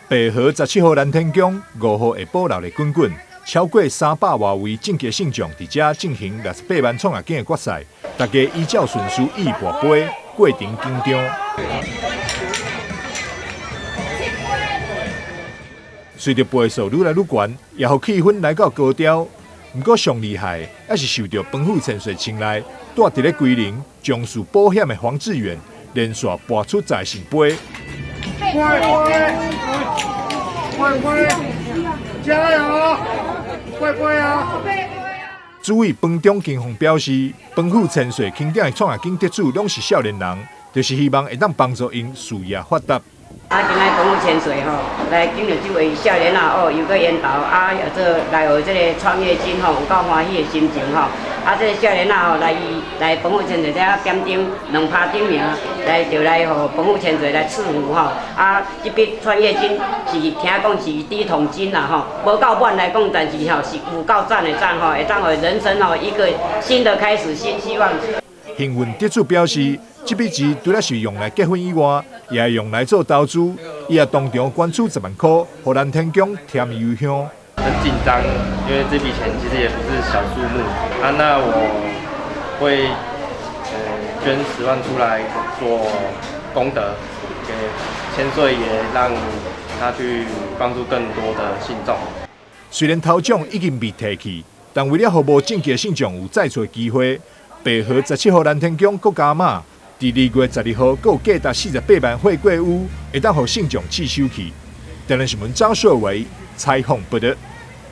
白河17號南天宮5號下晡熱鬧滾滾，超過300外位正覺信眾佇遮進行68萬創業經的決賽，大家依照順序一跋杯，過程緊張。隨著杯數愈來愈懸，也予氣氛來到高潮。毋過上厲害，猶是受著彭富千歲青睞，蹛佇咧龜苓從事保險的黃志遠，連續跋出十個聖杯。快快快，加油！快快啊！主委彭中金鳳表示，彭富千歲欽頂的創業金得主攏是少年人，就是希望會當幫助𪜶事業發達。啊，今仔彭富千歲吼，來敬著這位少年仔哦，又閣緣投啊，做來予這個創業金吼，有夠歡喜的心情吼。啊，這個少年仔吼，來伊來彭富千歲遮點燈兩拍燈名，來就來予彭富千歲來賜福吼。啊，這筆創業金是聽講是第一桶金啦吼，無夠滿來講，但是吼是有夠讚的讚吼，會當予人生吼一個新的開始，新希望。幸運得主表示，這筆錢除了是用來結婚以外，也會用來做投資。伊也當場捐出10萬塊，予南天宮添油香。很緊張，因為這筆錢其實也不是小數目啊。那我會捐10萬出來做功德，給千歲爺，讓他去幫助更多的信眾。雖然頭獎已經被提去，但為了予無證據信眾有再出機會，白河17號南天宮閣加碼，佇2月12號閣有價值48萬火鍋屋，會當予信眾試手氣。台南新聞張碩偉採訪報導。